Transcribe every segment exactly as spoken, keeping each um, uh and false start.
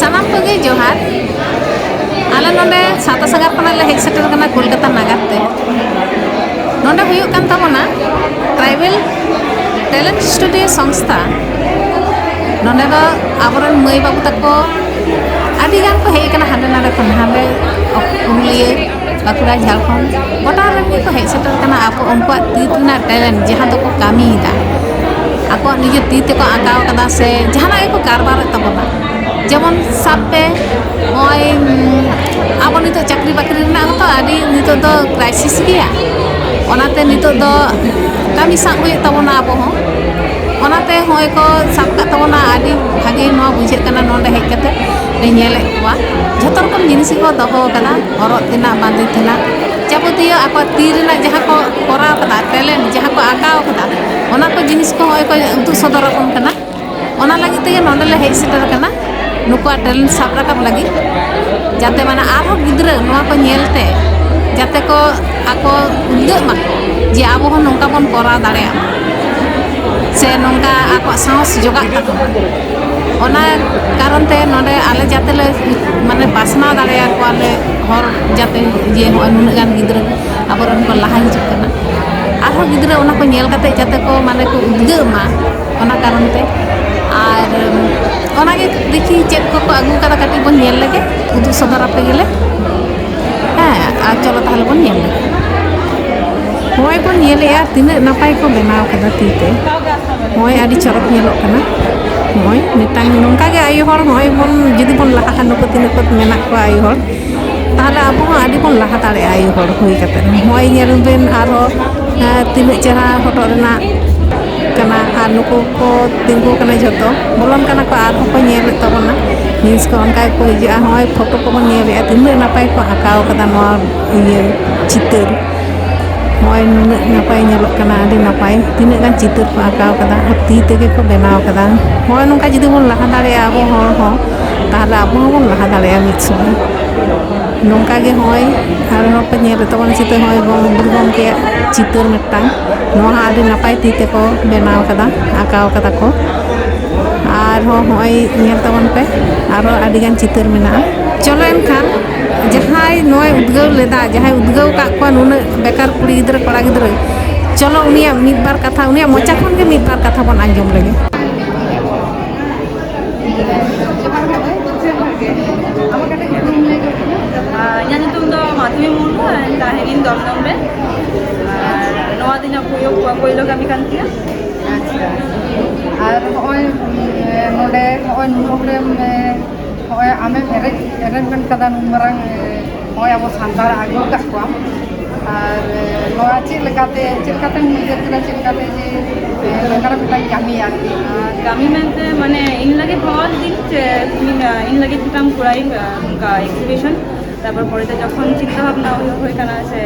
ᱥᱟᱱᱟᱢ ᱠᱚᱜᱮ ᱡᱚᱦᱟᱨ᱾ ᱟᱞᱮ ᱱᱚᱰᱮ ᱥᱟᱛᱟᱥᱟᱜᱟᱨ ᱠᱷᱚᱱᱟᱜ ᱞᱮ ᱦᱮᱡ ᱥᱮᱴᱮᱨ ᱠᱟᱱᱟ ᱠᱳᱞᱠᱟᱛᱟ ᱱᱟᱜᱟᱨ ᱛᱮ᱾ ᱱᱚᱰᱮ ᱦᱩᱭᱩᱜ ᱠᱟᱱ ᱛᱟᱵᱚᱱᱟ Tribal Talent Studio ᱥᱚᱝᱥᱛᱷᱟ᱾ ᱱᱚᱰᱮ ᱫᱚ ᱟᱵᱚᱨᱮᱱ ᱢᱟᱹᱭ ᱵᱟᱹᱵᱩ ᱛᱟᱠᱚ ᱟᱹᱰᱤ ᱜᱟᱱ ᱠᱚ ᱦᱮᱡ ᱟᱠᱟᱱᱟ ᱦᱟᱸᱰᱮ ᱱᱟᱰᱮ ᱠᱷᱚᱱ, ᱦᱟᱸᱰᱮ ᱯᱩᱨᱩᱞᱤᱭᱟᱹ, ᱵᱟᱸᱠᱩᱲᱟ, ᱡᱷᱟᱲᱠᱷᱚᱸᱰ, ᱜᱚᱴᱟ ᱨᱮᱱ ᱜᱮᱠᱚ ᱦᱮᱡ ᱥᱮᱴᱮᱨ ᱠᱟᱱᱟ᱾ ᱟᱠᱚ ᱩᱱᱠᱩᱣᱟᱜ ᱛᱤ ᱨᱮᱱᱟᱜ talent ᱡᱟᱦᱟᱸ ᱫᱚᱠᱚ ᱠᱟᱹᱢᱤᱭᱮᱫᱟ, ᱟᱠᱚᱣᱟᱜ ᱱᱤᱡᱮ ᱛᱤ ᱛᱮᱠᱚ ᱟᱸᱠᱟᱣ ᱠᱟᱫᱟ ᱥᱮ ᱡᱟᱦᱟᱱᱟᱜ ᱜᱮᱠᱚ ᱠᱟᱨᱵᱟᱨᱮᱫ ᱛᱟᱵᱚᱱᱟ, ᱡᱮᱢᱚᱱ ᱥᱟᱵ ᱯᱮ, ᱱᱚᱜᱼᱚᱭ, ᱩᱢ, ᱟᱵᱚ ᱱᱤᱛᱚᱜ ᱪᱟᱹᱠᱨᱤ ᱵᱟᱹᱠᱨᱤ ᱨᱮᱱᱟᱜ ᱦᱚᱸᱛᱚ ᱟᱹᱰᱤ ᱱᱤᱛᱚᱜ ᱫᱚ crisis ᱜᱮᱭᱟ᱾ ᱚᱱᱟᱛᱮ ᱱᱤᱛᱚᱜ ᱫᱚ ᱠᱟᱹᱢᱤ ᱥᱟᱵ ᱦᱩᱭᱩᱜ ᱛᱟᱵᱚᱱᱟ ᱟᱵᱚ ᱦᱚᱸ᱾ ᱚᱱᱟᱛᱮ ᱦᱚᱸᱜᱼᱚᱭ ᱠᱚ ᱥᱟᱵ ᱠᱟᱜ ᱛᱟᱵᱚᱱᱟ, ᱟᱹᱰᱤ ᱵᱷᱟᱜᱮ ᱱᱚᱣᱟ ᱵᱩᱡᱷᱟᱹᱜ ᱠᱟᱱᱟ ᱱᱚᱰᱮ ᱦᱮᱡ ᱠᱟᱛᱮ ᱞᱮ ᱧᱮᱞᱮᱫ ᱠᱚᱣᱟ᱾ ᱡᱷᱚᱛᱚ ᱨᱚᱠᱚᱢ ᱡᱤᱱᱤᱥ ᱜᱮᱠᱚ ᱫᱚᱦᱚ ᱟᱠᱟᱫᱟ, ᱦᱚᱨᱚᱜ ᱛᱮᱱᱟᱜ, ᱵᱟᱸᱫᱮ ᱛᱮᱱᱟᱜ, ᱡᱟᱵᱚᱛᱤᱭᱚ ᱟᱠᱚᱣᱟᱜ ᱛᱤ ᱨᱮᱱᱟᱜ ᱡᱟᱦᱟᱸ ᱠᱚ ᱠᱚᱨᱟᱣ ᱠᱟᱫᱟ, talent ᱡᱟᱦᱟᱸ ᱠᱚ ᱟᱸᱠᱟᱣ ᱠᱟᱫᱟ, ᱚᱱᱟ ᱠᱚ ᱡᱤᱱᱤᱥ ᱠᱚ ᱦᱚᱸᱜᱼᱚᱭ ᱠᱚ ᱩᱫᱩᱜ ᱥᱚᱫᱚᱨ ᱟᱵᱚᱱ ᱠᱟᱱᱟ᱾ ᱚᱱᱟ ᱞᱟᱹᱜᱤᱫ ᱛᱮᱜᱮ ᱱᱚᱰᱮ ᱞᱮ ᱦᱮᱡ ᱥᱮᱴᱮᱨ ᱟᱠᱟᱱᱟ, ᱱᱩᱠᱩᱣᱟᱜ talent ᱥᱟᱵ ᱨᱟᱠᱟᱵ ᱞᱟᱹᱜᱤᱫ, ᱡᱟᱛᱮ ᱢᱟᱱᱮ ᱟᱨᱦᱚᱸ ᱜᱤᱫᱽᱨᱟᱹ ᱱᱚᱣᱟ ᱠᱚ ᱧᱮᱞ ᱛᱮ ᱡᱟᱛᱮ ᱠᱚ ᱟᱠᱚ ᱩᱫᱽᱜᱟᱹᱜ ᱢᱟ ᱡᱮ ᱟᱵᱚ ᱦᱚᱸ ᱱᱚᱝᱠᱟ ᱵᱚᱱ ᱠᱚᱨᱟᱣ ᱫᱟᱲᱮᱭᱟᱜ ᱢᱟ, ᱥᱮ ᱱᱚᱝᱠᱟ ᱟᱠᱚᱣᱟᱜ ᱥᱟᱦᱚᱥ ᱡᱚᱜᱟᱜ ᱛᱟᱠᱚ ᱢᱟ᱾ ᱚᱱᱟ ᱠᱟᱨᱚᱱ ᱛᱮ ᱱᱚᱰᱮ ᱟᱞᱮ ᱡᱟᱛᱮ ᱞᱮ ᱢᱟᱱᱮ ᱯᱟᱥᱱᱟᱣ ᱫᱟᱲᱮᱭᱟᱠᱚᱣᱟ ᱞᱮ ᱦᱚᱲ, ᱡᱟᱛᱮ ᱡᱮ ᱱᱚᱜᱼᱚᱭ ᱱᱩᱱᱟᱹᱜ ᱜᱟᱱ ᱜᱤᱫᱽᱨᱟᱹ ᱟᱵᱚᱨᱮᱱ ᱠᱚ ᱞᱟᱦᱟ ᱦᱤᱡᱩᱜ ᱠᱟᱱᱟ, ᱟᱨᱦᱚᱸ ᱜᱤᱫᱽᱨᱟᱹ ᱚᱱᱟ ᱠᱚ ᱧᱮᱞ ᱠᱟᱛᱮ ᱡᱟᱛᱮ ᱠᱚ ᱢᱟᱱᱮ ᱠᱚ ᱩᱫᱽᱜᱟᱹᱜ ᱢᱟ, ᱚᱱᱟ ᱠᱟᱨᱚᱱ ᱛᱮ᱾ ᱟᱨ ᱚᱱᱟᱜᱮ ᱫᱮᱠᱷᱤ ᱪᱮᱫ ᱠᱚᱠᱚ ᱟᱹᱜᱩ ᱠᱟᱫᱟ, ᱠᱟᱹᱴᱤᱡ ᱵᱚᱱ ᱧᱮᱞ ᱞᱮᱜᱮ, ᱩᱫᱩᱜ ᱥᱚᱫᱚᱨ ᱟᱯᱮ ᱜᱮᱞᱮ᱾ ᱦᱮᱸ, ᱟᱨ ᱪᱚᱞᱚ ᱛᱟᱦᱚᱞᱮ ᱵᱚᱱ ᱧᱮᱞ ᱞᱮᱜᱮ᱾ ᱱᱚᱜᱼᱚᱭ ᱵᱚᱱ ᱧᱮᱞᱮᱜᱼᱟ ᱛᱤᱱᱟᱹᱜ ᱱᱟᱯᱟᱭ ᱠᱚ ᱵᱮᱱᱟᱣ ᱠᱟᱫᱟ ᱛᱤ ᱛᱮ᱾ ᱱᱚᱜᱼᱚᱭ ᱟᱹᱰᱤ ᱪᱚᱨᱚᱠ ᱧᱮᱞᱚᱜ ᱠᱟᱱᱟ᱾ ᱱᱚᱜᱼᱚᱭ ᱢᱤᱫᱴᱟᱝ ᱱᱚᱝᱠᱟ ᱜᱮ ᱟᱭᱳ ᱦᱚᱲ, ᱱᱚᱜᱼᱚᱭ ᱵᱚᱱ ᱡᱩᱫᱤ ᱵᱚᱱ ᱞᱟᱦᱟᱜᱼᱟ, ᱱᱩᱠᱩ ᱛᱤᱱᱟᱹᱜ ᱠᱚ ᱢᱮᱱᱟᱜ ᱠᱚᱣᱟ ᱟᱭᱳ ᱦᱚᱲ, ᱛᱟᱦᱚᱞᱮ ᱟᱵᱚ ᱦᱚᱸ ᱟᱹᱰᱤ ᱵᱚᱱ ᱞᱟᱦᱟ ᱫᱟᱲᱮᱭᱟᱜᱼᱟ ᱟᱭᱳ ᱦᱚᱲ ᱦᱩᱭ ᱠᱟᱛᱮ᱾ ᱱᱚᱜᱼᱚᱭ ᱧᱮᱞ ᱵᱮᱱ ᱟᱨᱦᱚᱸ, ᱦᱮᱸ, ᱛᱤᱱᱟᱹᱜ ᱪᱮᱦᱨᱟ ᱦᱚᱴᱚᱜ ᱨᱮᱱᱟᱜ ᱠᱟᱱᱟ᱾ ᱟᱨ ᱱᱩᱠᱩ ᱠᱚ ᱛᱤᱸᱜᱩ ᱠᱟᱱᱟ, ᱡᱷᱚᱛᱚ ᱵᱚᱞᱚᱱ ᱠᱟᱱᱟ ᱠᱚ, ᱟᱨᱦᱚᱸ ᱠᱚ ᱧᱮᱞᱮᱫ ᱛᱟᱵᱚᱱᱟ ᱡᱤᱱᱤᱥ ᱠᱚ, ᱚᱱᱠᱟ ᱜᱮᱠᱚ ᱦᱤᱡᱩᱜᱼᱟ᱾ ᱱᱚᱜᱼᱚᱭ ᱯᱷᱳᱴᱳ ᱠᱚᱵᱚᱱ ᱧᱮᱞᱮᱫᱼᱟ, ᱛᱤᱱᱟᱹᱜ ᱱᱟᱯᱟᱭ ᱠᱚ ᱟᱸᱠᱟᱣ ᱠᱟᱫᱟ ᱱᱚᱣᱟ ᱤᱭᱟᱹ ᱪᱤᱛᱟᱹᱨ᱾ ᱱᱚᱜᱼᱚᱭ ᱱᱩᱱᱟᱹᱜ ᱱᱟᱯᱟᱭ ᱧᱮᱞᱚᱜ ᱠᱟᱱᱟ, ᱟᱹᱰᱤ ᱱᱟᱯᱟᱭ, ᱛᱤᱱᱟᱹᱜ ᱜᱟᱱ ᱪᱤᱛᱟᱹᱨ ᱠᱚ ᱟᱸᱠᱟᱣ ᱠᱟᱫᱟ ᱟᱨ ᱛᱤ ᱛᱮᱜᱮ ᱠᱚ ᱵᱮᱱᱟᱣ ᱠᱟᱫᱟ᱾ ᱱᱚᱜᱼᱚᱭ ᱱᱚᱝᱠᱟ ᱡᱩᱫᱤ ᱵᱚᱱ ᱞᱟᱦᱟ ᱫᱟᱲᱮᱭᱟᱜᱼᱟ ᱟᱵᱚ ᱦᱚᱲ ᱦᱚᱸ, ᱛᱟᱦᱚᱞᱮ ᱟᱵᱚ ᱦᱚᱸᱵᱚᱱ ᱞᱟᱦᱟ ᱫᱟᱲᱮᱭᱟᱜᱼᱟ ᱢᱤᱫ ᱥᱚᱢᱚᱭ᱾ ᱱᱚᱝᱠᱟ ᱜᱮ ᱱᱚᱜᱼᱚᱭ ᱟᱨᱦᱚᱸ ᱠᱚ ᱧᱮᱞᱮᱫ ᱛᱟᱵᱚᱱᱟ ᱪᱤᱛᱟᱹᱨ, ᱱᱚᱜᱼᱚᱭ ᱜᱚ-, ᱜᱩᱨᱩ ᱜᱚᱢᱠᱮᱭᱟᱜ ᱪᱤᱛᱟᱹᱨ ᱢᱤᱫᱴᱟᱝ, ᱱᱚᱣᱟ ᱦᱚᱸ ᱟᱹᱰᱤ ᱱᱟᱯᱟᱭ ᱛᱤ ᱛᱮᱠᱚ ᱵᱮᱱᱟᱣ ᱠᱟᱫᱟ, ᱟᱸᱠᱟᱣ ᱠᱟᱫᱟ ᱠᱚ᱾ ᱟᱨ ᱟᱨᱦᱚᱸ ᱦᱚᱸᱜᱼᱚᱭ ᱧᱮᱞ ᱛᱟᱵᱚᱱ ᱯᱮ, ᱟᱨᱦᱚᱸ ᱟᱹᱰᱤᱜᱟᱱ ᱪᱤᱛᱟᱹᱨ ᱢᱮᱱᱟᱜᱼᱟ᱾ ᱪᱚᱞᱚ ᱮᱱᱠᱷᱟᱱ, ᱡᱟᱦᱟᱸᱭ ᱱᱚᱣᱟᱭ ᱩᱫᱽᱜᱟᱹᱣ ᱞᱮᱫᱟ, ᱡᱟᱦᱟᱸᱭ ᱩᱫᱽᱜᱟᱹᱣ ᱟᱠᱟᱫ ᱠᱚᱣᱟ ᱱᱩᱱᱟᱹᱜ ᱵᱮᱠᱟᱨ ᱠᱩᱲᱤ ᱜᱤᱫᱽᱨᱟᱹ ᱠᱚᱲᱟ ᱜᱤᱫᱽᱨᱟᱹ, ᱪᱚᱞᱚ ᱩᱱᱤᱭᱟᱜ ᱢᱤᱫ ᱵᱟᱨ ᱠᱟᱛᱷᱟ, ᱩᱱᱤᱭᱟᱜ ᱢᱚᱪᱟ ᱠᱷᱚᱱ ᱜᱮ ᱢᱤᱫ ᱵᱟᱨ ᱠᱟᱛᱷᱟ ᱵᱚᱱ ᱟᱸᱡᱚᱢ ᱞᱮᱜᱮ᱾ ᱟᱨ ᱤᱧᱟᱹᱜ ᱧᱩᱛᱩᱢ ᱫᱚ ᱢᱟᱫᱷᱩᱨᱤ ᱢᱩᱨᱢᱩ, ᱟᱨ ᱛᱟᱦᱮᱱᱤᱧ ᱫᱚᱢᱫᱚᱢ ᱨᱮ᱾ ᱟᱨ ᱱᱚᱣᱟ ᱫᱚ ᱤᱧᱟᱹᱜ ᱯᱩᱭᱞᱩ, ᱯᱩᱭᱞᱩ ᱠᱟᱹᱢᱤ ᱠᱟᱱ ᱛᱤᱧᱟᱹ᱾ ᱟᱪᱪᱷᱟ᱾ ᱟᱨ ᱱᱚᱜᱼᱚᱭ, ᱩᱸ, ᱱᱚᱰᱮ ᱱᱚᱜᱼᱚᱭ ᱱᱩᱱᱟᱹᱜ ᱦᱚᱲᱮᱢ, ᱮ, ᱱᱚᱜᱼᱚᱭ ᱟᱢᱮᱢ arrange, arrangement ᱠᱟᱫᱟ, ᱱᱩᱱ ᱢᱟᱨᱟᱝ, ᱮ, ᱱᱚᱜᱼᱚᱭ ᱟᱵᱚ ᱥᱟᱱᱛᱟᱲ ᱟᱹᱜᱩ ᱟᱠᱟᱫ ᱠᱚᱣᱟᱢ᱾ ᱟᱨ, ᱮ, ᱱᱚᱣᱟ ᱪᱮᱫ ᱞᱮᱠᱟᱛᱮ, ᱪᱮᱫ ᱞᱮᱠᱟᱛᱮᱢ ᱩᱭᱦᱟᱹᱨ ᱠᱮᱫᱟ, ᱪᱮᱫ ᱞᱮᱠᱟᱛᱮ ᱡᱮ, ᱮ, ᱱᱚᱝᱠᱟᱱᱟᱜ ᱢᱤᱫᱴᱟᱝ ᱠᱟᱹᱢᱤ ᱟᱨᱠᱤ? ᱟᱨ ᱠᱟᱹᱢᱤ ᱢᱮᱱᱛᱮ, ᱢᱟᱱᱮ, ᱤᱧ ᱞᱟᱹᱜᱤᱫ ᱦᱚᱦᱚ ᱞᱤᱫᱤᱧ ᱡᱮ, ᱤᱧ, ᱤᱧ ᱞᱟᱹᱜᱤᱫ ᱢᱤᱫᱴᱟᱝ ᱠᱚᱨᱟᱣᱤᱧ, ᱱᱚᱝᱠᱟ exhibition᱾ ᱛᱟᱨᱯᱚᱨ ᱯᱚᱨᱮᱛᱮ ᱡᱚᱠᱷᱚᱱ ᱪᱤᱱᱛᱟᱹ ᱵᱷᱟᱵᱽᱱᱟ ᱦᱩᱭ, ᱦᱩᱭ ᱠᱟᱱᱟ ᱥᱮ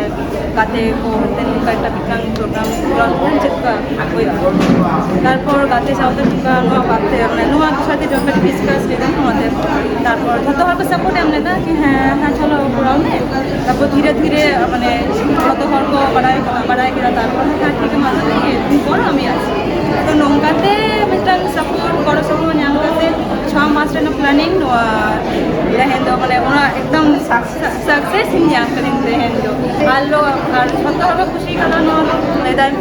ᱜᱟᱛᱮ ᱠᱚ ᱟᱛᱮ ᱱᱚᱝᱠᱟ ᱮᱠᱴᱟ ᱢᱤᱫᱴᱟᱝ program ᱠᱚᱨᱟᱣ ᱞᱮᱠᱷᱟᱱ ᱪᱮᱫ ᱞᱮᱠᱟ ᱦᱩᱭᱩᱜᱼᱟ, ᱛᱟᱨᱯᱚᱨ ᱜᱟᱛᱮ ᱥᱟᱶᱛᱮ ᱱᱚᱝᱠᱟ ᱱᱚᱣᱟ ᱜᱟᱛᱮ, ᱢᱟᱱᱮ ᱱᱚᱣᱟ ᱵᱤᱥᱚᱭ ᱛᱮ ᱡᱚᱠᱷᱚᱱ discuss ᱞᱮᱫᱟ ᱱᱚᱣᱟᱛᱮ, ᱛᱟᱨᱯᱚᱨ ᱡᱷᱚᱛᱚ ᱦᱚᱲ ᱠᱚ support ᱮᱢ ᱞᱮᱫᱟ ᱡᱮ ᱦᱮᱸ, ᱦᱮᱸ, ᱪᱚᱞᱚ ᱠᱚᱨᱟᱣ ᱢᱮ᱾ ᱛᱟᱨᱯᱚᱨ ᱫᱷᱤᱨᱮ ᱫᱷᱤᱨᱮ, ᱢᱟᱱᱮ, ᱡᱷᱚᱛᱚ ᱦᱚᱲ ᱠᱚ ᱵᱟᱲᱟᱭ, ᱵᱟᱲᱟᱭ ᱠᱮᱫᱟ, ᱛᱟᱨᱯᱚᱨ ᱦᱮᱸ, ᱴᱷᱤᱠ ᱜᱮᱭᱟ, ᱢᱟ ᱛᱚᱵᱮ ᱱᱤᱭᱟᱹ ᱫᱤᱱ ᱯᱚᱨ ᱟᱢ ᱟᱥ᱾ ᱛᱚ ᱱᱚᱝᱠᱟᱛᱮ ᱢᱤᱫᱴᱟᱝ support, ᱜᱚᱲᱚ ᱥᱚᱯᱚᱦᱚᱫ ᱧᱟᱢ ᱠᱟᱛᱮ ᱪᱷᱚ ᱢᱟᱥ ᱨᱮᱱᱟᱜ planning ᱱᱚᱣᱟ ᱛᱮᱦᱮᱧ ᱫᱚ, ᱢᱟᱱᱮ, ᱚᱱᱟ ᱮᱠᱫᱚᱢ success ᱤᱧ ᱧᱟᱢ ᱠᱟᱫᱟᱹᱧ ᱛᱮᱦᱮᱧ ᱫᱚ᱾ ᱟᱨ ᱞᱚ-, ᱟᱨ ᱡᱷᱚᱛᱚ ᱦᱚᱲ ᱠᱚ ᱠᱩᱥᱤ ᱠᱟᱱᱟ ᱱᱚᱣᱟ ᱞᱚ ᱞᱟᱹᱭ ᱫᱟᱭ᱾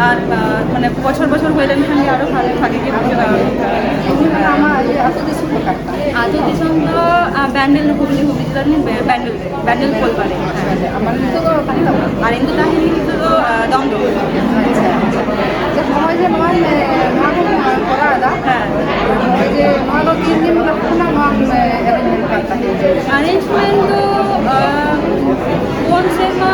ᱟᱨ, ᱟᱨ, ᱢᱟᱱᱮ, ᱵᱚᱪᱷᱚᱨ ᱵᱚᱪᱷᱚᱨ ᱦᱩᱭ ᱞᱮᱱᱠᱷᱟᱱ ᱜᱮ ᱟᱨᱚ ᱵᱷᱟᱜᱮ, ᱵᱷᱟᱜᱮ ᱜᱮ ᱵᱩᱡᱷᱟᱹᱜᱼᱟ᱾ ᱟᱢᱟᱜ ᱤᱭᱟᱹ ᱟᱹᱛᱩ ᱫᱤᱥᱚᱢ ᱫᱚ ᱚᱠᱟ ᱨᱮ? ᱟᱹᱛᱩ ᱫᱤᱥᱚᱢ ᱫᱚ, ᱟᱨ, ᱵᱮᱱᱰᱮᱞ, ᱦᱩᱜᱽᱞᱤ, ᱦᱩᱜᱽᱞᱤ ᱡᱮᱞᱟ ᱨᱤᱱᱤᱡ ᱵᱮ-, ᱵᱮᱱᱰᱮᱞ ᱨᱮ, ᱵᱮᱱᱰᱮᱞ ᱠᱳᱞᱵᱟᱲᱤ᱾ ᱟᱨ ᱱᱤᱛᱚᱜ ᱫᱚ ᱛᱟᱦᱮᱱ ᱫᱚ ᱚᱠᱟ ᱨᱮ? ᱟᱨ ᱤᱧ ᱫᱚ ᱛᱟᱦᱮᱱ ᱱᱤᱛᱚᱜ ᱫᱚ, ᱟᱨ, ᱫᱚᱢᱫᱚᱢ᱾ ᱟᱪᱪᱷᱟ, ᱟᱪᱪᱷᱟ᱾ ᱟᱪᱪᱷᱟ, ᱱᱚᱜᱼᱚᱭ ᱡᱮ ᱱᱚᱣᱟ, ᱮ, ᱱᱚᱣᱟ ᱠᱚᱢ ᱠᱚᱨᱟᱣ ᱮᱫᱟ, ᱦᱮᱸ᱾ ᱱᱚᱜᱼᱚᱭ ᱡᱮ ᱱᱚᱣᱟ ᱫᱚ ᱛᱤᱱ ᱫᱤᱱ ᱠᱷᱚᱱᱟᱜ ᱱᱚᱣᱟᱢ, ᱮ, arrangement ᱠᱟᱫ ᱛᱟᱦᱮᱸᱫ? Arrangement ᱫᱚ, ᱟᱨ, ᱯᱩᱱ ᱥᱮᱨᱢᱟ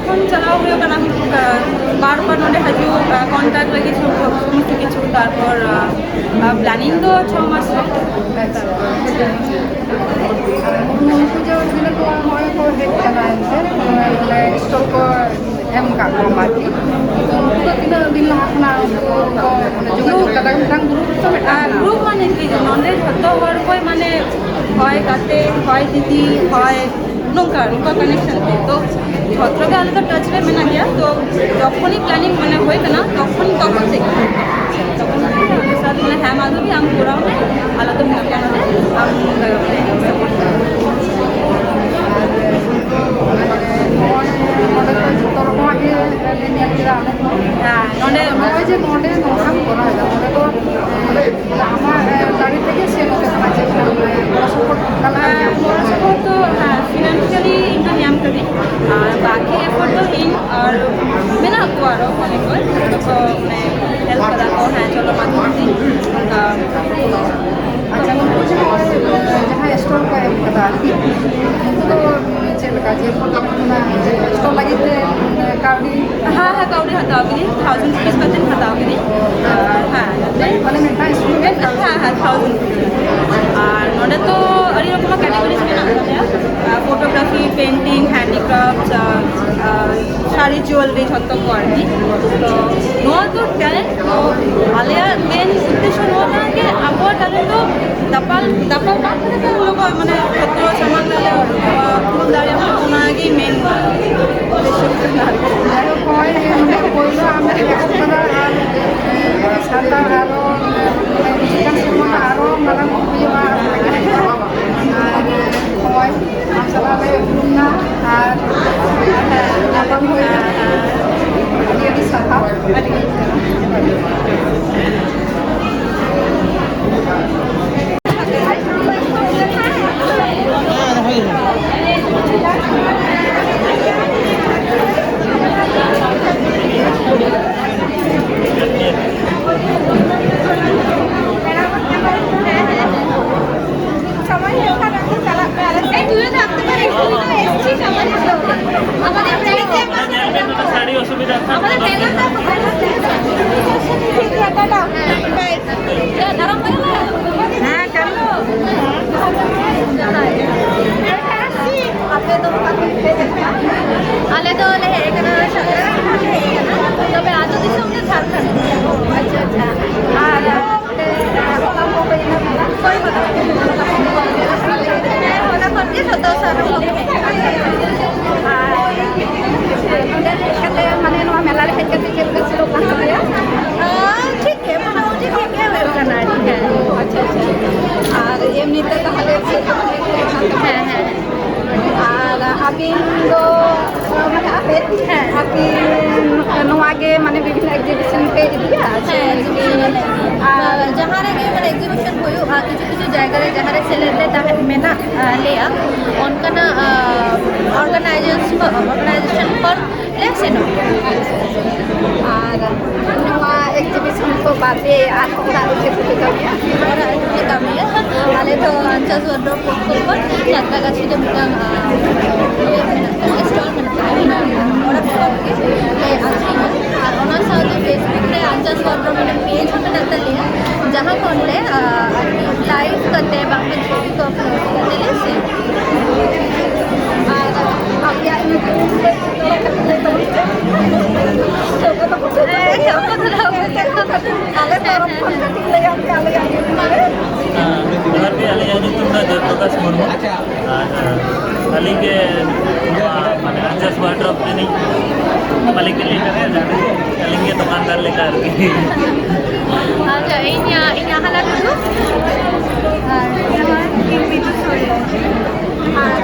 ᱠᱷᱚᱱ ᱪᱟᱞᱟᱣ ᱦᱩᱭᱩᱜ ᱠᱟᱱᱟ, ᱟᱨ, ᱵᱟᱨ ᱵᱟᱨ ᱱᱚᱰᱮ ᱦᱤᱡᱩᱜ, ᱟᱨ, contact ᱞᱟᱹᱜᱤᱫ ᱥᱚᱢᱚᱥᱛᱚ ᱠᱤᱪᱷᱩ, ᱛᱟᱨᱯᱚᱨ, ᱟᱨ, ᱟᱨ, planning ᱫᱚ ᱪᱷᱚ ᱢᱟᱥ ᱨᱮ᱾ ᱟᱪᱪᱷᱟ, ᱟᱪᱪᱷᱟ, ᱟᱪᱪᱷᱟ᱾ ᱟᱨ ᱱᱩᱠᱩ ᱡᱮ ᱜᱤᱫᱽᱨᱟᱹ ᱠᱚ ᱱᱚᱜᱼᱚᱭ ᱠᱚ ᱦᱮᱡ ᱠᱟᱱᱟ ᱮᱱᱛᱮ, ᱱᱚᱜᱼᱚᱭ ᱵᱚᱞᱮ stall ᱠᱚ ᱮᱢ ᱠᱟᱜ ᱠᱚᱣᱟ ᱟᱨᱠᱤ᱾ ᱛᱚ ᱩᱱᱠᱩ ᱫᱚ ᱛᱤᱱᱟᱹᱜ ᱫᱤᱱ ᱞᱟᱦᱟ ᱠᱷᱚᱱᱟᱜ ᱩᱱᱠᱩ ᱠᱚ, ᱢᱟᱱᱮ, ᱡᱳᱜᱟᱡᱳᱜᱽ ᱠᱟᱫᱟ? ᱢᱤᱫᱴᱟᱝ group ᱛᱚ ᱢᱤᱫᱴᱟᱝ ᱟᱨ ᱢᱮᱱᱟᱜᱼᱟ᱾ Group ᱢᱟᱱᱮ ᱪᱮᱫ? ᱱᱚᱸᱰᱮ ᱡᱷᱚᱛᱚ ᱦᱚᱲ ᱠᱚ, ᱢᱟᱱᱮ, ᱦᱚᱭ ᱜᱟᱛᱮ, ᱦᱚᱭ ᱫᱤᱫᱤ, ᱦᱚᱭ ᱱᱚᱝᱠᱟ, ᱱᱚᱝᱠᱟ connection ᱛᱮ᱾ ᱛᱚ ᱡᱷᱚᱛᱚ ᱜᱮ ᱟᱞᱮ ᱫᱚ touch ᱨᱮ ᱢᱮᱱᱟᱜ ᱜᱮᱭᱟ᱾ ᱛᱚ ᱡᱚᱠᱷᱚᱱᱤ planning, ᱢᱟᱱᱮ, ᱦᱩᱭ ᱠᱟᱱᱟ, ᱛᱚᱠᱷᱚᱱ, ᱛᱚᱠᱷᱚᱱ ᱛᱮᱜᱮ, ᱛᱚᱠᱷᱚᱱ ᱛᱮᱜᱮ ᱟᱞᱮ ᱥᱟᱶ ᱵᱚᱞᱮ, ᱦᱮᱸ, ᱢᱟᱫᱷᱩᱨᱤ, ᱟᱢ ᱠᱚᱨᱟᱣ ᱢᱮ, ᱟᱞᱚ ᱫᱚ ᱢᱮᱱᱟᱜ ᱯᱮᱭᱟ ᱱᱚᱰᱮ, ᱟᱢ ᱞᱟᱜᱟᱣ ᱢᱮ᱾ ᱱᱚᱜᱼᱚᱭ ᱱᱚᱰᱮ ᱫᱚ ᱡᱚᱛᱚ ᱨᱚᱠᱚᱢᱟᱜ ᱜᱮ ᱞᱮ ᱧᱮᱞ ᱠᱮᱫᱟ ᱟᱞᱮ ᱦᱚᱸ᱾ ᱦᱮᱸ, ᱱᱚᱰᱮ ᱱᱚᱜᱼᱚᱭ ᱡᱮ ᱱᱚᱰᱮ ᱱᱚᱝᱠᱟᱢ ᱠᱚᱨᱟᱣ ᱮᱫᱟ, ᱱᱚᱰᱮ ᱫᱚ ᱟᱢᱟᱜ ᱫᱟᱲᱮ ᱛᱮᱜᱮ ᱥᱮ ᱱᱚᱛᱮ ᱠᱷᱚᱱᱟᱜ ᱪᱮᱫ ᱞᱮᱠᱟ ᱜᱚᱲᱚ ᱥᱚᱯᱚᱦᱚᱫ ᱚᱠᱟ ᱞᱮᱠᱟ ᱧᱟᱢ ᱠᱚᱜᱼᱟ? ᱜᱚᱲᱚ ᱥᱚᱯᱚᱦᱚᱫ ᱫᱚ, ᱦᱮᱸ, ᱯᱷᱤᱱᱟᱱᱥᱤᱭᱟᱞᱤ ᱤᱧ ᱫᱚ ᱧᱟᱢ ᱠᱟᱹᱫᱟᱹᱧ, ᱟᱨ ᱵᱟᱠᱤ ᱮᱯᱷᱳᱨᱴ ᱫᱚ ᱤᱧ ᱟᱨ ᱢᱮᱱᱟᱜ ᱠᱚᱣᱟ ᱟᱨᱚ ᱚᱱᱮᱠ ᱠᱚ, ᱡᱚᱛᱚ ᱠᱚ ᱢᱟᱱᱮ ᱦᱮᱞᱯ ᱠᱟᱫᱟ ᱠᱚ, ᱦᱮᱸ, ᱪᱚᱞᱚ ᱢᱟ ᱛᱟᱦᱞᱮ ᱚᱱᱠᱟ᱾ ᱟᱪᱪᱷᱟ, ᱱᱩᱠᱩ ᱡᱟᱦᱟᱸ, ᱡᱟᱦᱟᱸᱭ ᱥᱴᱚᱞ ᱠᱚ ᱮᱢ ᱠᱟᱫᱟ ᱟᱨᱠᱤ, ᱩᱱᱠᱩ ᱫᱚ ᱪᱮᱫ ᱞᱮᱠᱟ, ᱡᱮ ᱚᱱᱟ ᱥᱴᱚᱞ ᱞᱟᱹᱜᱤᱫ ᱛᱮ ᱠᱟᱹᱣᱰᱤ? ᱦᱮᱸ, ᱦᱮᱸ, ᱠᱟᱹᱣᱰᱤ ᱦᱟᱛᱟᱣ ᱠᱤᱫᱤᱧ, ᱛᱷᱟᱣᱡᱮᱱᱰ ᱨᱩᱯᱤᱥ ᱠᱟᱛᱮᱧ ᱦᱟᱛᱟᱣ ᱠᱤᱫᱤᱧ᱾ ᱟᱨ ᱦᱮᱸ, ᱱᱚᱛᱮ ᱢᱟᱱᱮ ᱢᱤᱫᱴᱟᱝ ᱥᱴᱩᱰᱮᱱᱴ? ᱦᱮᱸ, ᱦᱮᱸ, ᱛᱷᱟᱣᱡᱮᱱᱰ ᱨᱩᱯᱤᱥ᱾ ᱟᱨ ᱱᱚᱰᱮ ᱛᱚ ᱟᱹᱰᱤ ᱨᱚᱠᱚᱢᱟᱜ ᱠᱮᱴᱟᱜᱚᱨᱤᱡ ᱢᱮᱱᱟᱜ ᱛᱟᱞᱮᱭᱟ, ᱯᱷᱳᱴᱳᱜᱨᱟᱯᱷᱤ, ᱯᱮᱱᱴᱤᱝ, ᱦᱮᱱᱰᱤᱠᱨᱟᱯᱴ, ᱥᱟᱹᱲᱤ, ᱡᱩᱭᱮᱞᱟᱨᱤ, ᱡᱷᱚᱛᱚ ᱠᱚ ᱟᱨᱠᱤ᱾ ᱛᱚ ᱱᱚᱣᱟ ᱫᱚ ᱴᱮᱞᱮᱱᱴ, ᱛᱚ ᱟᱞᱮᱭᱟᱜ ᱢᱮᱱ ᱩᱫᱽᱫᱮᱥᱥᱚ ᱱᱚᱣᱟ ᱠᱟᱱᱟ ᱡᱮ ᱟᱵᱚᱣᱟᱜ ᱴᱮᱞᱮᱱᱴ ᱫᱚ ᱫᱟᱯᱟᱞ, ᱫᱟᱯᱟᱞ ᱵᱟᱝ ᱠᱟᱛᱮ ᱡᱚᱛᱚ ᱥᱟᱢᱟᱝ ᱨᱮ ᱞᱮ ᱩᱫᱩᱜ ᱫᱟᱲᱮᱭᱟᱜ ᱢᱟ, ᱚᱱᱟᱜᱮ ᱢᱮᱱ ᱩᱫᱽᱫᱮᱥᱥᱚ ᱠᱟᱱᱟ ᱟᱨᱠᱤ᱾ ᱡᱟᱭᱦᱳᱠ, ᱱᱚᱜᱼᱚᱭ ᱱᱚᱰᱮ ᱯᱳᱭᱞᱳ ᱟᱢ ᱮᱦᱚᱵ ᱠᱟᱫᱟ ᱟᱨ ᱥᱟᱱᱛᱟᱲ ᱟᱨᱚ ᱦᱤᱡᱩᱜ ᱠᱟᱱ ᱥᱮᱨᱢᱟ ᱟᱨᱚ ᱢᱟᱨᱟᱝ ᱦᱩᱭᱩᱜᱼᱟ᱾ ᱟᱨ ᱱᱚᱜᱼᱚᱭ ᱟᱢ ᱥᱟᱞᱟᱜ ᱞᱮ ᱩᱯᱨᱩᱢ ᱱᱟ ᱟᱨ ᱧᱟᱯᱟᱢ ᱦᱩᱭᱱᱟ᱾ ᱟᱹᱰᱤ ᱟᱹᱰᱤ ᱥᱟᱨᱦᱟᱣ᱾ ᱧᱮᱞ ᱵᱮᱱ, ᱱᱚᱰᱮ ᱥᱟᱹᱲᱤ ᱚᱥᱩᱵᱤᱫᱷᱟ ᱠᱷᱟᱱ ᱟᱞᱟᱫᱟ ᱛᱮ᱾ ᱦᱮᱸ, ᱪᱚᱞᱚ᱾ ᱟᱯᱮ ᱫᱚ ᱚᱠᱟ ᱠᱷᱚᱱ ᱯᱮ ᱦᱮᱡ ᱟᱠᱟᱱᱟ? ᱟᱞᱮ ᱫᱚ ᱞᱮ ᱦᱮᱡ ᱟᱠᱟᱱᱟ ᱡᱷᱟᱲᱠᱷᱚᱸᱰ ᱠᱷᱚᱱ ᱞᱮ ᱦᱮᱡ ᱟᱠᱟᱱᱟ, ᱛᱚᱵᱮ ᱟᱹᱛᱩ ᱫᱤᱥᱚᱢ ᱫᱚ ᱡᱷᱟᱲᱠᱷᱚᱸᱰ᱾ ᱟᱪᱪᱷᱟ, ᱟᱪᱪᱷᱟ᱾ ᱟᱨ ᱚᱱᱟ ᱠᱷᱚᱱ ᱜᱮ ᱦᱮᱡ ᱟᱠᱟᱱᱟ? ᱦᱳᱭ, ᱢᱟᱱᱮ, ᱚᱱᱟ ᱠᱷᱚᱱ ᱜᱮ ᱡᱷᱚᱛᱚ ᱥᱟᱨ ᱦᱚᱲ ᱜᱮ ᱦᱮᱡ ᱟᱠᱟᱱᱟ᱾ ᱟᱨ ᱱᱚᱰᱮ ᱦᱮᱡ ᱠᱟᱛᱮ, ᱢᱟᱱᱮ, ᱱᱚᱣᱟ ᱢᱮᱞᱟ ᱨᱮ ᱦᱮᱡ ᱠᱟᱛᱮ ᱪᱮᱫ ᱞᱮᱠᱟ ᱪᱮᱫᱚᱜ ᱠᱟᱱ ᱛᱟᱯᱮᱭᱟ? ᱟᱨ ᱴᱷᱤᱠ ᱜᱮ, ᱢᱚᱴᱟᱢᱩᱴᱤ ᱴᱷᱤᱠ ᱜᱮ ᱦᱩᱭᱩᱜ ᱱᱤᱛᱚᱜ ᱛᱟᱦᱚᱞᱮ ᱪᱮᱫ ᱠᱚ ᱦᱮᱸ, ᱦᱮᱸ᱾ ᱟᱨ ᱟᱹᱵᱤᱱ ᱫᱚ, ᱢᱟᱱᱮ, ᱟᱯᱮ, ᱦᱮᱸ᱾ ᱟᱹᱵᱤᱱ ᱱᱚᱣᱟ ᱜᱮ, ᱢᱟᱱᱮ, ᱵᱤᱵᱷᱤᱱᱱᱚ exhibition ᱯᱮ ᱤᱫᱤᱭᱟ? ᱦᱮᱸ, exhibition ᱟᱞᱮ᱾ ᱟᱨ ᱡᱟᱦᱟᱸ ᱨᱮᱜᱮ, ᱢᱟᱱᱮ, exhibition ᱦᱩᱭᱩᱜᱼᱟ, ᱠᱤᱪᱷᱩ ᱠᱤᱪᱷᱩ ᱡᱟᱭᱜᱟ ᱨᱮ ᱡᱟᱦᱟᱸ ᱨᱮ ᱥᱮᱞᱮᱫ ᱞᱮ ᱛᱟᱦᱮᱸ ᱢᱮᱱᱟᱜ, ᱟ, ᱞᱮᱭᱟ, ᱚᱱᱠᱟᱱᱟᱜ, ᱟ, organization ᱠᱚ, organization ᱠᱷᱚᱱ ᱞᱮ ᱥᱮᱱᱚᱜ ᱜᱮᱭᱟ᱾ ᱟᱨ ᱱᱚᱣᱟ exhibition ᱠᱚ ᱵᱟᱫᱮ ᱟᱨᱦᱚᱸ ᱚᱲᱟᱜ ᱨᱮ ᱪᱮᱫ ᱠᱚᱯᱮ ᱠᱟᱹᱢᱤᱭᱟ? ᱚᱲᱟᱜ ᱨᱮ ᱪᱮᱫ ᱠᱟᱹᱢᱤᱭᱟ? ᱟᱞᱮ ᱫᱚ ᱟᱧᱪᱟᱨ ᱥᱚᱫᱚᱨ ᱯᱚᱠᱠᱷᱚ ᱠᱷᱚᱱ ᱥᱟᱸᱛᱨᱟᱜᱟᱪᱷᱤ ᱨᱮ ᱢᱤᱫᱴᱟᱝ, ᱟ, ᱤᱭᱟᱹ ᱢᱮᱱᱟᱜ ᱛᱟᱞᱮᱭᱟ, stall ᱢᱮᱱᱟᱜ ᱛᱟᱞᱮᱭᱟ᱾ ᱚᱱᱟ ᱠᱷᱚᱱ ᱜᱮ ᱞᱮ ᱟᱹᱠᱷᱨᱤᱧᱟ᱾ ᱟᱨ ᱚᱱᱟ ᱥᱟᱶᱛᱮ Facebook ᱨᱮ ᱟᱧᱪᱟᱨ ᱥᱚᱫᱚᱨ ᱢᱤᱫᱴᱟᱝ page ᱦᱚᱸ ᱢᱮᱱᱟᱜ ᱛᱟᱞᱮᱭᱟ, ᱡᱟᱦᱟᱸ ᱠᱷᱚᱱ ᱞᱮ, ᱟ, ᱟᱨᱠᱤ live ᱠᱟᱛᱮ ᱵᱟᱝᱠᱷᱟᱱ ᱪᱷᱚᱵᱤ ᱠᱚ upload ᱠᱟᱛᱮ ᱞᱮ ᱥᱮᱞ ᱜᱮᱭᱟ᱾ ᱟᱨ ᱟᱯᱮᱭᱟᱜ ᱧᱩᱛᱩᱢ ᱫᱚ ᱪᱮᱫ ᱠᱟᱱᱟ? ᱦᱮᱸ, ᱡᱚᱛᱚ ᱠᱚ ᱫᱷᱚᱨᱟᱣ ᱠᱟᱫᱟ᱾ ᱟᱞᱮ ᱛᱚᱨᱚᱯ ᱠᱷᱚᱱ ᱠᱟᱹᱴᱤᱡ ᱞᱟᱹᱭᱟᱜ ᱯᱮ, ᱟᱞᱮᱭᱟᱜ ᱧᱩᱛᱩᱢ ᱨᱮ᱾ ᱦᱮᱸ, ᱡᱚᱦᱟᱨ ᱜᱮ, ᱟᱹᱞᱤᱧᱟᱜ ᱧᱩᱛᱩᱢ ᱫᱚ ᱡᱚᱭᱯᱨᱚᱠᱟᱥ ᱢᱩᱨᱢᱩ᱾ ᱟᱪᱪᱷᱟ᱾ ᱟᱨ, ᱟᱹᱞᱤᱧ ᱜᱮ ᱱᱚᱣᱟ, ᱢᱟᱱᱮ, ᱟᱧᱪᱟᱨ ᱥᱚᱫᱚᱨ ᱨᱤᱱᱤᱡ ᱢᱟᱹᱞᱤᱠ ᱞᱤᱧ ᱞᱟᱹᱭ ᱫᱟᱲᱮᱭᱟᱜᱼᱟ, ᱟᱹᱞᱤᱧ ᱜᱮ ᱫᱚᱠᱟᱱᱫᱟᱨ ᱞᱮᱠᱟ ᱟᱨᱠᱤ᱾ ᱟᱪᱪᱷᱟ, ᱤᱧ, ᱤᱧ ᱟᱦᱟᱞᱟ ᱴᱩᱰᱩ᱾ ᱟᱨ ᱤᱧ ᱵᱤᱫᱩ ᱥᱚᱨᱮᱱ᱾ ᱟᱨ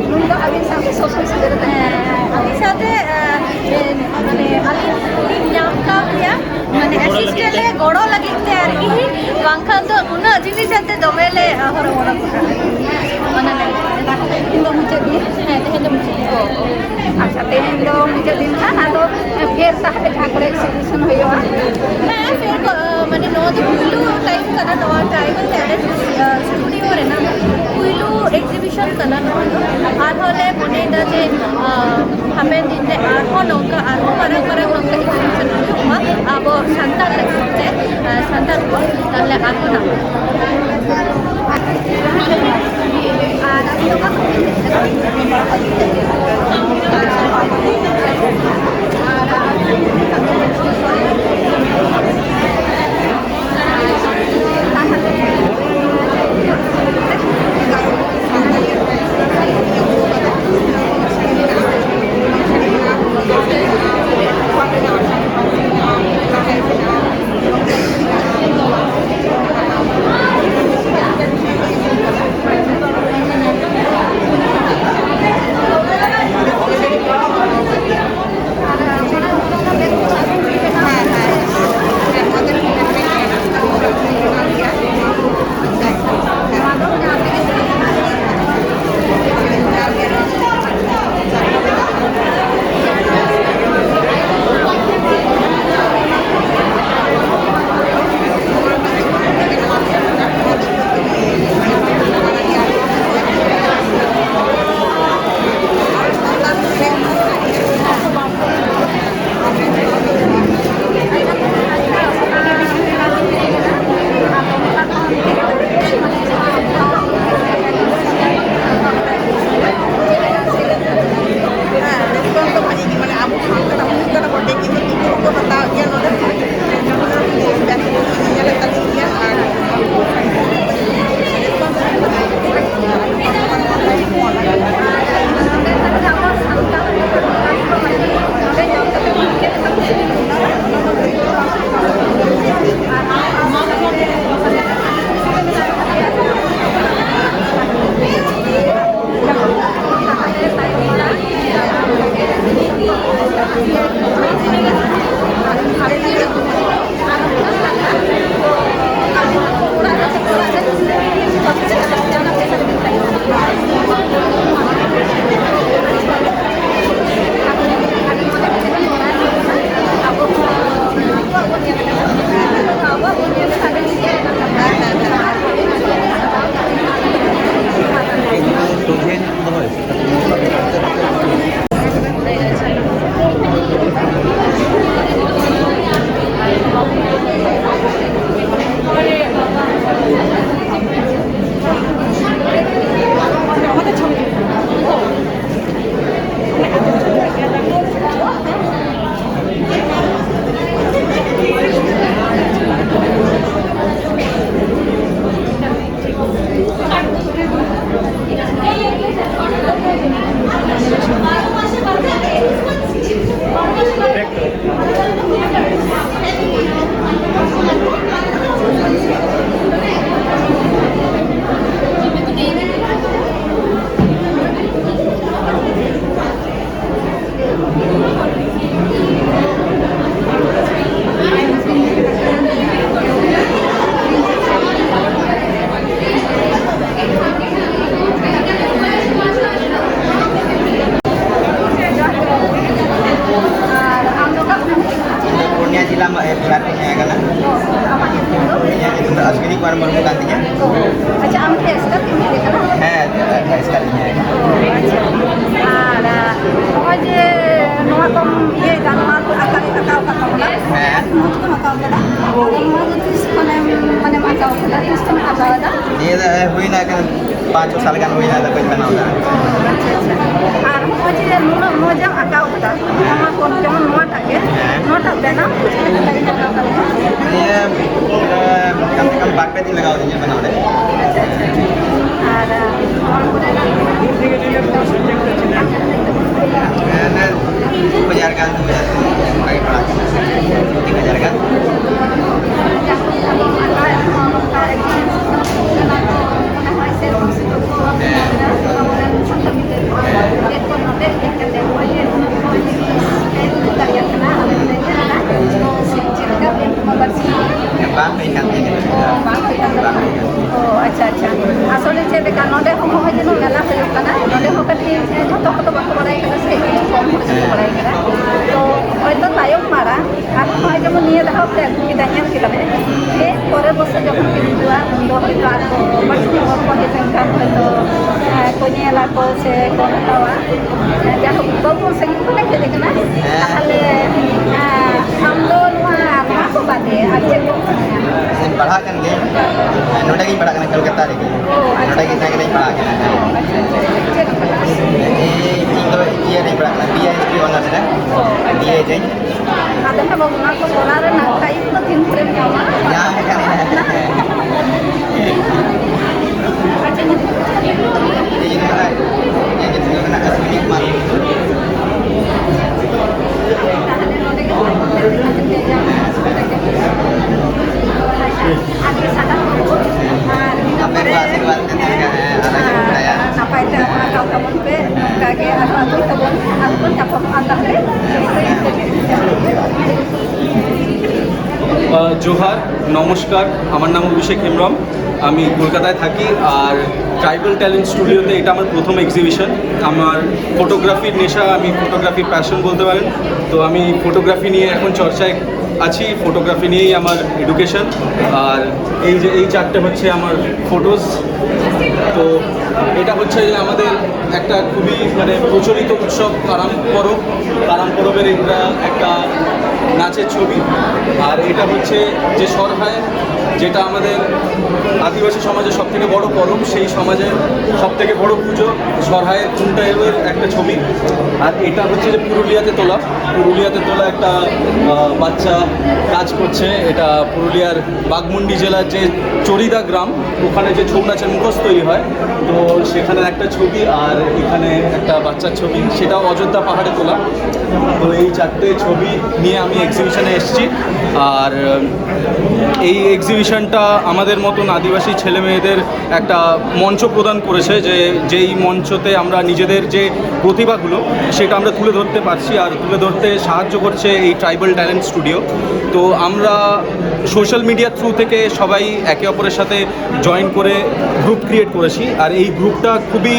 ᱱᱩᱭ ᱫᱚ ᱟᱹᱵᱤᱱ ᱥᱟᱶᱛᱮ ᱥᱚᱵ ᱥᱚᱢᱚᱭ ᱥᱟᱹᱜᱟᱹᱭ ᱨᱮ ᱛᱟᱦᱮᱱᱟ᱾ ᱦᱮᱸ, ᱟᱹᱞᱤᱧ ᱥᱟᱶᱛᱮ, ᱟᱸ, ᱮ, ᱢᱟᱱᱮ, ᱟᱹᱞᱤᱧ ᱞᱤᱧ ᱧᱟᱢ ᱠᱟᱣ ᱯᱮᱭᱟ, ᱢᱟᱱᱮ, ᱜᱚᱲᱚ ᱞᱟᱹᱜᱤᱫ assistant ᱛᱮ᱾ ᱞᱮ ᱜᱚᱲᱚ ᱞᱟᱹᱜᱤᱫ ᱛᱮ ᱟᱨᱠᱤ, ᱵᱟᱝᱠᱷᱟᱱ ᱫᱚ ᱱᱩᱱᱟᱹᱜ ᱡᱤᱱᱤᱥ ᱟᱛᱮ ᱫᱚᱢᱮ ᱞᱮ, ᱟᱸ, ᱦᱚᱨᱚᱵᱚᱨᱚ ᱠᱚᱜᱼᱟ᱾ ᱚᱱᱟ ᱞᱟᱹᱜᱤᱫ ᱛᱮ᱾ ᱛᱮᱦᱮᱧ ᱫᱚ ᱢᱩᱪᱟᱹᱫ ᱫᱤᱱ? ᱦᱮᱸ, ᱛᱮᱦᱮᱧ ᱫᱚ ᱢᱩᱪᱟᱹᱫ ᱫᱤᱱ᱾ ᱟᱪᱪᱷᱟ, ᱛᱮᱦᱮᱧ ᱫᱚ ᱢᱩᱪᱟᱹᱫ ᱫᱤᱱ ᱠᱷᱟᱱ ᱟᱫᱚ ᱯᱷᱮᱨ ᱛᱟᱦᱞᱮ ᱡᱟᱦᱟᱸ ᱠᱚᱨᱮ exhibition ᱦᱩᱭᱩᱜᱼᱟ? ᱦᱮᱸ, ᱯᱷᱮᱨ ᱠᱚ, ᱢᱟᱱᱮ, ᱱᱚᱣᱟ ᱫᱚ ᱯᱩᱭᱞᱩ time ᱠᱟᱱᱟ, ᱱᱚᱣᱟ tribal talent, ᱟᱸ, studio ᱨᱮᱱᱟᱜ ᱯᱩᱭᱞᱩ exhibition ᱠᱟᱱᱟ ᱱᱚᱣᱟ ᱫᱚ᱾ ᱟᱨᱦᱚᱸ ᱞᱮ ᱢᱚᱱᱮᱭᱮᱫᱟ ᱡᱮ, ᱟᱸ, ᱦᱟᱯᱮᱱ ᱫᱤᱱ ᱨᱮ ᱟᱨᱦᱚᱸ ᱱᱚᱝᱠᱟ, ᱟᱨᱦᱚᱸ ᱢᱟᱨᱟᱝ ᱢᱟᱨᱟᱝ ᱱᱚᱝᱠᱟ exhibition ᱦᱩᱭᱩᱜ ᱢᱟ ᱟᱵᱚ ᱥᱟᱱᱛᱟᱲ ᱞᱟᱹᱜᱤᱫ ᱛᱮ, ᱟᱸ, ᱥᱟᱱᱛᱟᱲ ᱠᱚ, ᱛᱟᱦᱞᱮ ᱟᱨᱦᱚᱸ ᱱᱟᱯᱟᱭ᱾ ᱟᱨ ᱟᱹᱵᱤᱱ ᱚᱠᱟ ᱠᱷᱚᱱ ᱵᱤᱱ ᱦᱮᱡ ᱟᱠᱟᱱᱟ? ᱦᱩᱭᱱᱟ ᱮᱠᱷᱚᱱ ᱯᱟᱸᱪ ᱪᱷᱚ ᱥᱟᱞ ᱜᱟᱱ ᱦᱩᱭᱱᱟ, ᱟᱫᱚ ᱵᱟᱹᱧ ᱵᱮᱱᱟᱣ ᱮᱫᱟ᱾ ᱟᱪᱪᱷᱟ, ᱟᱪᱪᱷᱟ᱾ ᱟᱨ ᱱᱚᱜᱼᱚᱭ ᱡᱮ ᱱᱩᱱᱟᱹᱜ ᱢᱚᱡᱽ ᱮᱢ ᱟᱸᱠᱟᱣ ᱠᱟᱫᱟ, ᱱᱚᱣᱟ ᱠᱚ ᱡᱮᱢᱚᱱ ᱱᱚᱣᱟᱴᱟᱜ ᱜᱮ, ᱦᱮᱸ᱾ ᱱᱚᱣᱟᱴᱟᱜ ᱵᱮᱱᱟᱣ ᱠᱚ ᱪᱮᱫ ᱞᱮᱠᱟ ᱴᱟᱭᱤᱢ ᱞᱟᱜᱟᱣ ᱠᱟᱫᱟ? ᱱᱤᱭᱟᱹ, ᱮ, ᱠᱚᱢ ᱥᱮ ᱠᱚᱢ ᱵᱟᱨ ᱯᱮ ᱫᱤᱱ ᱞᱟᱜᱟᱣ ᱫᱤᱧᱟ ᱵᱮᱱᱟᱣ ᱨᱮ᱾ ᱟᱪᱪᱷᱟ, ᱟᱪᱪᱷᱟ᱾ ᱟᱨ, ᱱᱚᱣᱟ ᱠᱚᱨᱮᱱᱟᱜ ᱦᱮᱸ, ᱦᱟᱡᱟᱨ ᱜᱟᱱ, ᱫᱩ ᱦᱟᱡᱟᱨ ᱜᱟᱱ, ᱚᱱᱠᱟ ᱜᱮ ᱯᱟᱲᱟᱜ ᱠᱟᱱᱟ᱾ ᱛᱤᱱ ᱦᱟᱡᱟᱨ ᱜᱟᱱ᱾ ᱵᱟᱝ ᱦᱩᱭ ᱠᱟᱱ ᱛᱤᱧᱟᱹ᱾ ᱚ, ᱵᱟᱝ ᱦᱩᱭ ᱠᱟᱱ ᱛᱟᱢᱟ᱾ ᱚ, ᱟᱪᱪᱷᱟ, ᱟᱪᱪᱷᱟ᱾ ᱟᱥᱚᱞᱮ ᱪᱮᱫ ᱞᱮᱠᱟ, ᱱᱚᱰᱮ ᱦᱚᱸ ᱦᱚᱸᱜᱼᱚᱭ ᱡᱮ ᱱᱚᱣᱟ ᱢᱮᱞᱟ ᱦᱩᱭᱩᱜ ᱠᱟᱱᱟ, ᱱᱚᱰᱮ ᱦᱚᱸ ᱠᱟᱹᱴᱤᱡ ᱡᱷᱚᱛᱚ ᱦᱚᱲ ᱫᱚ ᱵᱟᱠᱚ ᱵᱟᱲᱟᱭ ᱠᱟᱱᱟ ᱥᱮ, ᱠᱚᱢ ᱦᱚᱲ ᱜᱮᱠᱚ ᱵᱟᱲᱟᱭ ᱠᱟᱱᱟ᱾ ᱛᱚ, ᱦᱚᱭᱛᱚ ᱛᱟᱭᱚᱢ ᱢᱟᱲᱟᱝ ᱟᱨᱦᱚᱸ ᱱᱚᱜᱼᱚᱭ ᱡᱮᱢᱚᱱ ᱱᱤᱭᱟᱹ ᱫᱷᱟᱣ ᱯᱮ ᱟᱹᱜᱩ ᱠᱮᱫᱟ, ᱧᱮᱞ ᱠᱮᱫᱟ ᱞᱮ᱾ ᱮᱨ ᱯᱚᱨᱮᱨ ᱵᱚᱪᱷᱚᱨ ᱡᱚᱠᱷᱚᱱ ᱯᱮ ᱦᱤᱡᱩᱜᱼᱟ, ᱩᱱ ᱫᱚ ᱦᱚᱭᱛᱚ ᱟᱨᱦᱚᱸ ᱵᱟᱹᱲᱛᱤ ᱦᱚᱲ ᱠᱚ ᱦᱮᱡ ᱞᱮᱱᱠᱷᱟᱱ ᱦᱚᱭᱛᱚ, ᱮᱸ, ᱠᱚ ᱧᱮᱞᱟ ᱠᱚ ᱥᱮ ᱠᱚ ᱦᱟᱛᱟᱣᱟ᱾ ᱡᱟᱭᱦᱳᱠ, ᱛᱚᱵᱩ ᱥᱟᱺᱜᱤᱧ ᱠᱷᱚᱱᱮᱢ ᱦᱮᱡ ᱟᱠᱟᱱᱟ, ᱦᱮᱸ᱾ ᱛᱟᱦᱚᱞᱮ, ᱮᱸ, ᱟᱢ ᱫᱚ ᱱᱚᱣᱟ, ᱱᱚᱣᱟ ᱠᱚ ᱵᱟᱫᱮ ᱟᱨ ᱪᱮᱫ ᱠᱚ ᱠᱟᱹᱢᱤᱭᱟ? ᱤᱧ ᱯᱟᱲᱦᱟᱜ ᱠᱟᱱ ᱜᱮᱭᱟ᱾ ᱱᱚᱰᱮ ᱜᱤᱧ ᱯᱟᱲᱦᱟᱜ ᱠᱟᱱᱟ, ᱠᱳᱞᱠᱟᱛᱟ ᱨᱮᱜᱮ᱾ ᱚ, ᱟᱪᱪᱷᱟ, ᱱᱚᱰᱮ ᱜᱮ ᱟᱪᱪᱷᱟ᱾ ᱛᱟᱦᱮᱸ ᱠᱟᱛᱮᱧ ᱯᱟᱲᱦᱟᱜ ᱠᱟᱱᱟ᱾ ᱚ, ᱟᱪᱪᱷᱟ, ᱟᱪᱪᱷᱟ᱾ ᱪᱮᱫ ᱮᱢ ᱯᱟᱲᱦᱟᱜᱼᱟ? ᱤᱧ, ᱤᱧ ᱫᱚ ᱤᱭᱟᱹ ᱨᱮᱧ ᱯᱟᱲᱦᱟᱜ ᱠᱟᱱᱟ, ᱵᱤ ᱮ ᱦᱤᱥᱴᱨᱤ ᱚᱱᱟᱨᱥ ᱨᱮ᱾ ᱚ, ᱟᱪᱪᱷᱟ᱾ ᱵᱤ ᱮ ᱡᱮᱧ᱾ ᱟᱫᱚ ᱦᱮᱸ ᱵᱟᱹᱵᱩ, ᱱᱚᱣᱟ ᱠᱚ ᱠᱚᱨᱟᱣ ᱨᱮᱱᱟᱜ ᱴᱟᱭᱤᱢ ᱫᱚ ᱛᱤᱱ ᱠᱚᱨᱮᱢ ᱧᱟᱢᱟ? ᱧᱟᱢ ᱠᱟᱱᱟ᱾ ᱟᱪᱪᱷᱟ, ᱧᱩᱛᱩᱢ ᱫᱚ ᱪᱮᱫ? ᱤᱧ ᱫᱚ ᱱᱟᱦᱟᱜ, ᱤᱧᱟᱹᱜ ᱧᱩᱛᱩᱢ ᱫᱚ ᱠᱟᱱᱟ ᱟᱥᱣᱤᱱᱤ ᱠᱩᱢᱟᱨ ᱢᱩᱨᱢᱩ᱾ ᱛᱟᱦᱚᱞᱮ ᱱᱚᱰᱮ ᱜᱮ ᱦᱚᱲ ᱠᱚ ᱥᱮᱴᱮᱨ ᱠᱟᱛᱮ ᱯᱮ ᱧᱟᱢᱟ, ᱥᱩᱵᱤᱫᱷᱟ ᱜᱮ ᱦᱩᱭᱩᱜᱼᱟ᱾ ᱟᱨ ᱥᱟᱱᱟᱢ ᱠᱚ, ᱟᱨ ᱤᱱᱟᱹ ᱟᱯᱮ ᱯᱚᱨᱮ ᱠᱚᱣᱟᱜ ᱟᱥᱤᱨᱵᱟᱫᱽ ᱛᱮ ᱛᱟᱦᱮᱸ ᱠᱟᱱᱟ, ᱟᱨ ᱟᱞᱮ ᱥᱮᱫ ᱠᱚ ᱫᱟᱭᱟ᱾ ᱱᱟᱯᱟᱭ ᱛᱮ ᱟᱯᱱᱟᱨ ᱠᱟᱜ ᱛᱟᱵᱚᱱ ᱯᱮ, ᱱᱚᱝᱠᱟ ᱜᱮ ᱟᱨᱦᱚᱸ ᱟᱹᱜᱩᱭ ᱛᱟᱵᱚᱱ, ᱟᱨ ᱵᱚᱱ ᱧᱟᱯᱟᱢᱚᱜᱼᱟ ᱛᱟᱦᱚᱞᱮ᱾ আহ, জোহার, নমস্কার। আমার নাম অভিষেক হেমব্রম। আমি কলকাতায় থাকি। আর ট্রাইবাল ট্যালেন্ট স্টুডিওতে এটা আমার প্রথম এক্সিবিশন। আমার ফটোগ্রাফির নেশা, আমি ফটোগ্রাফির প্যাশন বলতে পারেন। তো আমি ফটোগ্রাফি নিয়ে এখন চর্চায় আছি, ফটোগ্রাফি নিয়েই আমার এডুকেশন। আর এই যে এই চারটে হচ্ছে আমার ফটোজ। তো এটা হচ্ছে যে আমাদের একটা খুবই মানে প্রচলিত উৎসব কারাম পরব। কারাম পরবের এটা একটা নাচের ছবি। আর এটা হচ্ছে যে সরহায় যেটা আমাদের আদিবাসী সমাজের সব থেকে বড় পরব, সেই সমাজের সব থেকে বড় পুজো সরহায়ের কুন্টাইলের একটা ছবি। আর এটা হচ্ছে যে পুরুলিয়াতে তোলা, পুরুলিয়াতে তোলা একটা আহ, বাচ্চা কাজ করছে। এটা পুরুলিয়ার বাঘমুন্ডি জেলার যে চরিদা গ্রাম, ওখানে যে ছৌ নাচের মুখোশ তৈরি হয়, তো সেখানের একটা ছবি আর এখানে একটা বাচ্চার ছবি, সেটাও অযোধ্যা পাহাড়ে তোলা। তো এই চারটে ছবি নিয়ে আমি এক্সিবিশনে এসেছি। আর এই এক্সিবিশনটা আমাদের মতন আদিবাসী ছেলে মেয়েদের একটা মঞ্চ প্রদান করেছে, যে যেই মঞ্চতে আমরা নিজেদের যে প্রতিভাগুলো, সেটা আমরা তুলে ধরতে পারছি আর তুলে ধরতে সাহায্য করছে এই ট্রাইবাল ট্যালেন্ট স্টুডিও। তো আমরা সোশ্যাল মিডিয়া থ্রু থেকে সবাই একে অপরের সাথে জয়েন করে গ্রুপ ক্রিয়েট করেছি। আর এই গ্রুপটা খুবই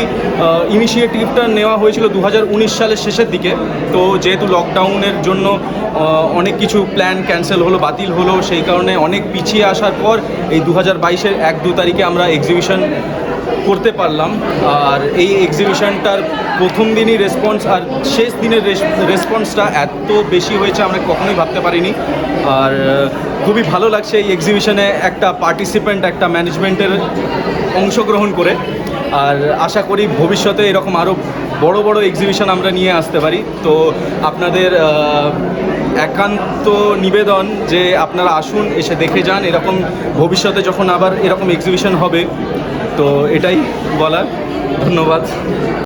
ইনিশিয়েটিভটা নেওয়া হয়েছিল দু হাজার উনিশ সালের শেষের দিকে। তো যেহেতু লকডাউনের জন্য আহ, অনেক কিছু প্ল্যান ক্যান্সেল হলো, বাতিল হলো, সেই কারণে অনেক পিছিয়ে আসার পর এই দু হাজার বাইশের এক দু তারিখে আমরা এক্সিবিশন করতে পারলাম। আর এই এক্সিবিশনটার প্রথম দিনই রেসপন্স আর শেষ দিনের রেসপন্সটা এত বেশি হয়েছে, আমরা কখনোই ভাবতে পারিনি। আর আহ, খুবই ভালো লাগছে এই এক্সিবিশনে একটা পার্টিসিপেন্ট, একটা ম্যানেজমেন্টের অংশগ্রহণ করে। আর আশা করি ভবিষ্যতে এরকম আরও বড় বড় এক্সিবিশন আমরা নিয়ে আসতে পারি। তো আপনাদের আহ, একান্ত নিবেদন যে আপনারা আসুন, এসে দেখে যান। এরকম ভবিষ্যতে যখন আবার এরকম এক্সিবিশন হবে, তো এটাই বলার। ধন্যবাদ।